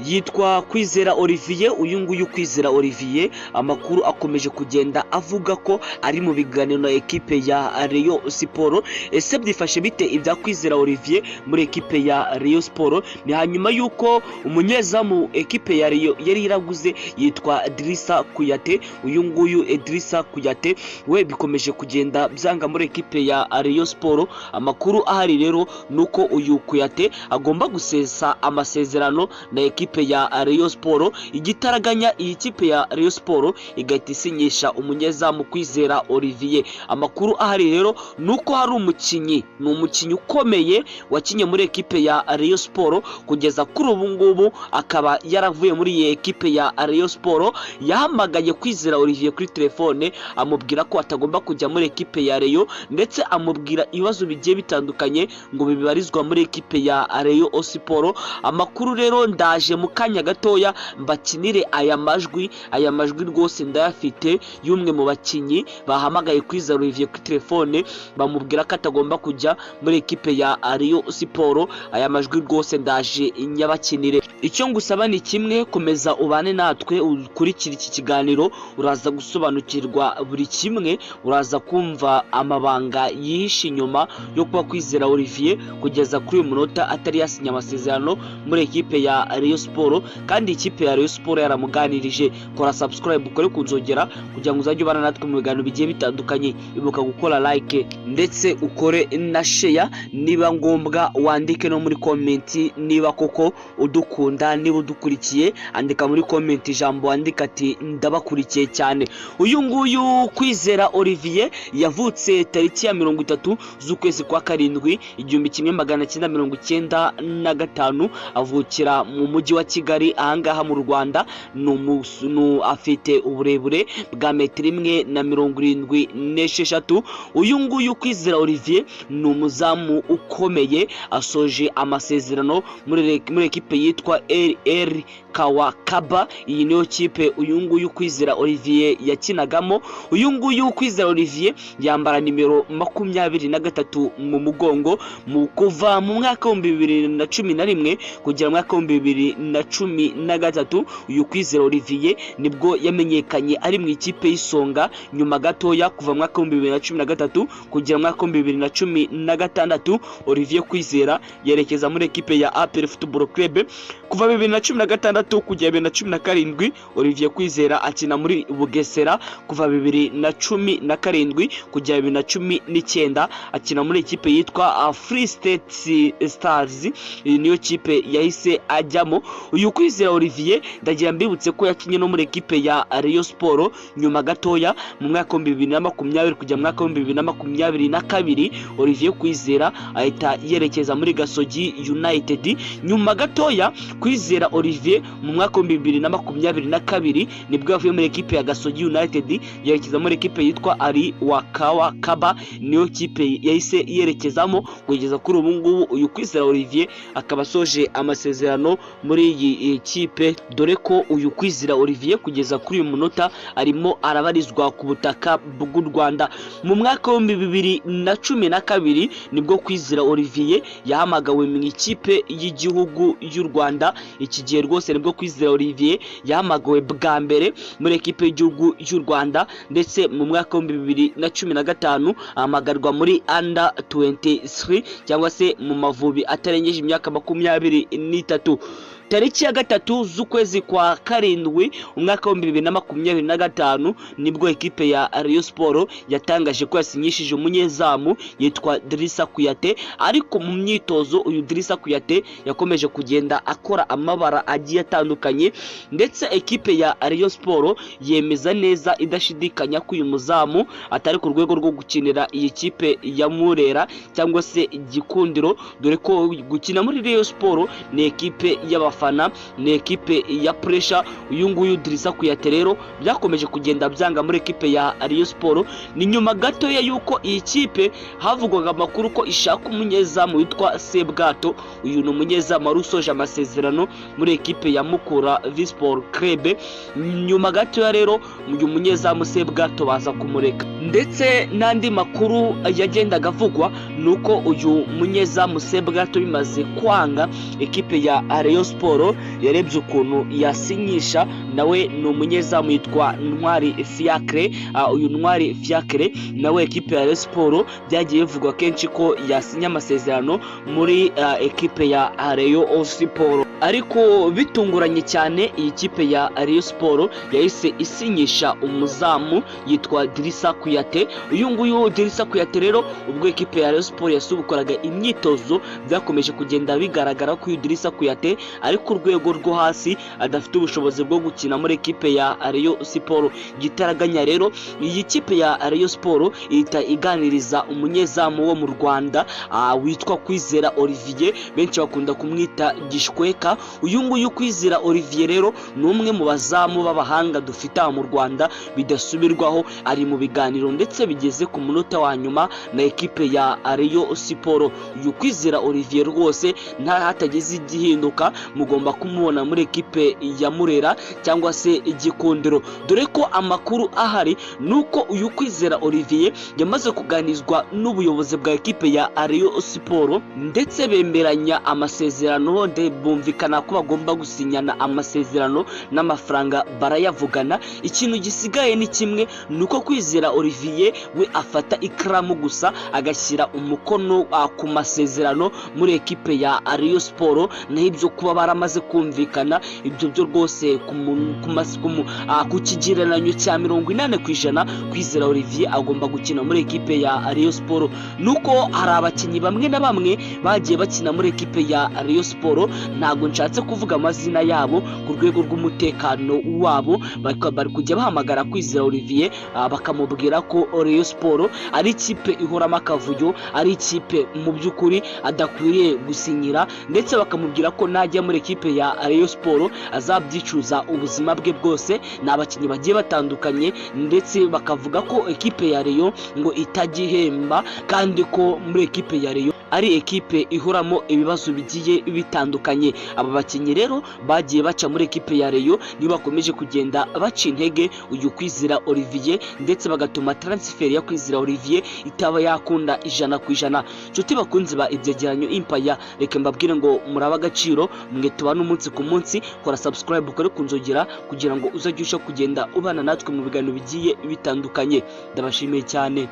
Yitwa Kwizera Olivier. Uyu nguyu Kwizera Olivier, amakuru akomeje kugenda avuga ko ari mu biganiro na ekipe ya Rayon Sport. Ese byifashe bite ibya Kwizera Olivier muri ekipe ya Rayon Sport? Ni hanyuma y'uko umunyezamu ekipe ya Rayon yari iraguze yitwa Drissa Kouyaté. Uyu nguyu Drissa Kouyaté we bikomeje kugenda byanga muri ekipe ya Rayon Sport. Amakuru ahari rero ni uko uyu Kouyaté agomba gusesa amasezerano na ekipe ya Rayon Sport igitaraganya, iyi kipe ya Rayon Sport igahita isinyisha umunyezamu Kwizera Olivier. Amakuru ahari rero ni uko hari umukinnyi, ni umukinnyi ukomeye wakinye muri ekipe ya Rayon Sport, kugeza kuri ubu ngubu akaba yaravuye muri iyi ekipe ya Rayon Sport. Yahamagaye Kwizera Olivier kuri telefone, amubwira ko atagomba kujya muri ekipe ya Rayon, ndetse amubwira ibibazo bigiye bitandukanye ngo bibarizwa muri ekipe ya Rayon Sport. Amakuru rero, ndaje mu kanya gatoya mbakinire aya majwi. Aya majwi rwose ndayafite y'umwe mu bakinnyi bahamagaye Kwizera Olivier kuri telefone, bamubwira ko atagomba kujya muri ekipe ya Rayon Sport. Aya majwi rwose ndaje nyabakinire. Icyo ngusaba ni kimwe: komeza ubane natwe, ukurikire iki kiganiro, uraza gusobanukirwa buri kimwe, uraza kumva amabanga yihishe inyuma yo kuba Kwizera Olivier kugeza kuri uyu munota atari yasinya amasezerano muri ekipe ya Rayon Sport, kandi ikipe ya Rayon Sport yaramuganirije. Kora subscribe, ukore ku nzogera kugira ngo uzajye ubana natwe mu biganiro bigiye bitandukanye. Ibuka gukora like ndetse ukore na share, niba ngombwa wandike no muri comment niba koko udukunda. Niba udukurikiye, andika muri comment ijambo, wandika ati: "Ndabakurikiye cyane." Uyu nguyu Kwizera Olivier yavutse tariki ya 30 z'ukwezi kwa karindwi 1995, avukira mu mujyi wa Kigali ahangaha mu Rwanda. Afite uburebure bwa metero 1 na 76. Uyu nguyu Kwizera Olivier ni umuzamu ukomeye, asoje amasezerano muri ekipe yitwa RR Kawakaba. Iyi niyo kipe uyu nguyu Kwizera Olivier yakinagamo. Uyu nguyu Kwizera Olivier yambara nimero 23 mu mugongo. Mu kuva mu mwaka w'2011 kugera mu mwaka w'2013, uyu Kwizera Olivier nibwo yamenyekanye ari mu ikipe y'Isonga. Nyuma gatoya, kuva mu mwaka w'2013 kugera mu mwaka w'2016, Olivier Kwizera yerekeza muri ekipe ya APR Football Club. Kuva 2016 kugera 2017, Olivier Kwizera akina muri Bugesera. Kuva 2017 kugera 2019 akina muri ekipe yitwa Free State Stars. Iyi niyo kipe yahise ajyamo. Uyu Kwizera Olivier, ndagira mbibutse ko yakinye no muri ekipe ya Rayon Sport. Nyuma gatoya, mu mwaka w'2020 kujya mu mwaka w'2022, Olivier Kwizera ahita yerekeza muri Gasogi United. Nyuma gatoya, Kwizera Olivier mu mwaka w'2022 nibwo yavuye muri ekipe ya Gasogi United, yerekeza muri ekipe yitwa Ari Wakawa Kaba, niyo kipe yahise yerekezamo. Kugeza kuri ubu ngubu, uyu Kwizera Olivier akaba asoje amasezerano muri iyi kipe, dore ko uyu Kwizera Olivier kugeza kuri uyu munota arimo arabarizwa ku butaka bw'u Rwanda. Mu mwaka w'2012 nibwo Kwizera Olivier yahamagawe mu ikipe y'igihugu y'u Rwanda. Iki gihe rwose nibwo Kwizera Olivier yahamagawe bwa mbere muri ekipe y'igihugu y'u Rwanda, ndetse mu mwaka w'2015 ahamagarwa muri under 23, cyangwa se mu Mavubi atarengeje imyaka 23. Tariki ya 3 z'ukwezi kwa karindwi umwaka w'2025 nibwo ekipe ya Rayon Sport yatangaje ko yasinyishije umunyezamu yitwa Drissa Kouyaté. Ariko mu myitozo, uyu Drissa Kouyaté yakomeje kugenda akora amabara agiye atandukanye, ndetse ekipe ya Rayon Sport yemeza neza idashidikanya ko uyu muzamu atari ku rwego rwo gukinira iyi kipe ya Murera cyangwa se Gikundiro, dore ko gukina muri Rayon Sport ni ekipe y'abafana, ni ekipe ya pressure. Uyu nguyu Drissa Kouyaté rero byakomeje kugenda byanga muri ekipe ya Rayon Sport. Ni nyuma gatoya yuko iyi kipe havugwaga amakuru ko ishaka umunyezamu witwa Sebwato. Uyu ni umunyezamu wari usoje amasezerano muri ekipe ya Mukura Victory Sport Club. Nyuma gatoya rero, uyu munyezamu Sebwato baza kumureka. Ndetse n'andi makuru yagendaga avugwa ni uko uyu munyezamu Sebwato bimaze kwanga, ekipe ya Rayon Sport yarebye ukuntu yasinyisha, nawe ni umunyezamu yitwa Ntwari Fiacre. Uyu Ntwari Fiacre nawe ekipe ya Rayon Sport byagiye bivugwa kenshi ko yasinya amasezerano muri ekipe ya Rayon Sport, ariko bitunguranye cyane iyi kipe ya Rayon Sport yahise isinyisha umuzamu yitwa Drissa Kouyaté. Uyu nguyu Drissa Kouyaté rero, ubwo ekipe ya Rayon Sport yasubukoraga imyitozo, byakomeje kugenda bigaragara ko uyu Drissa Kouyaté ari ku rwego rwo hasi, adafite ubushobozi bwo gukina muri ekipe ya Rayon Sport. Gitaraganya rero iyi kipe ya Rayon Sport ihita iganiriza umunyezamu wo mu Rwanda witwa Kwizera Olivier, benshi bakunda kumwita Gishweka. Uyu nguyu Kwizera Olivier rero ni umwe mu bazamu b'abahanga dufite aha mu Rwanda bidasubirwaho. Ari mu biganiro ndetse bigeze ku munota wa nyuma na ekipe ya Rayon Sport. Uyu Kwizera Olivier rwose nta hatagize igihinduka mugomba kumubona muri ekipe ya Murera cyangwa se Igikundiro, dore ko amakuru ahari ni uko uyu Kwizera Olivier yamaze kuganizwa n'ubuyobozi bwa ekipe ya Rayon Sport, ndetse bemeranya amasezerano, bumvikana ko bagomba gusinyana amasezerano n'amafaranga barayavugana. Ikintu gisigaye ni kimwe, ni uko Kwizera Olivier we afata ikaramu gusa agashyira umukono ku masezerano muri ekipe ya Rayon Sport. Naho ibyo kuba baramaze kumvikana, ibyo byo rwose ku kigereranyo cya 80% Kwizera Olivier agomba gukina muri ekipe ya Rayon Sport. Nuko hari abakinnyi bamwe na bamwe bagiye bakina muri ekipe ya Rayon Sport, ntabwo nshatse kuvuga amazina yabo ku rwego rw'umutekano wabo, bari kujya bahamagara Kwizera Olivier bakamubwira ko Rayon Sport ari ikipe ihoramo akavuyo, ari ikipe mu by'ukuri adakwiriye gusinyira, ndetse bakamubwira ko najya muri ekipe ya Rayon Sport azabyicuza ubuzima bwe bwose. Ni abakinnyi bagiye batandukanye, ndetse bakavuga ko ekipe ya Rayon ngo itajya ihemba, kandi ko muri ekipe ya Rayon ari ekipe ihoramo ibibazo bigiye bitandukanye. Aba bakinnyi rero bagiye baca muri ekipe ya Rayon nibo bakomeje kugenda baca intege uyu Kwizera Olivier, ndetse bagatuma transfer ya Kwizera Olivier itaba yakunda 100%. Nshuti bakunzi ba Ibyegeranyo Impaya, reka mbabwire ngo murabe agaciro mwe tubana umunsi ku munsi. Kora subscribe, ukore ku nzogera kugira ngo uzajye usha kugenda ubana natwe mu biganiro bigiye bitandukanye. Ndabashimiye cyane.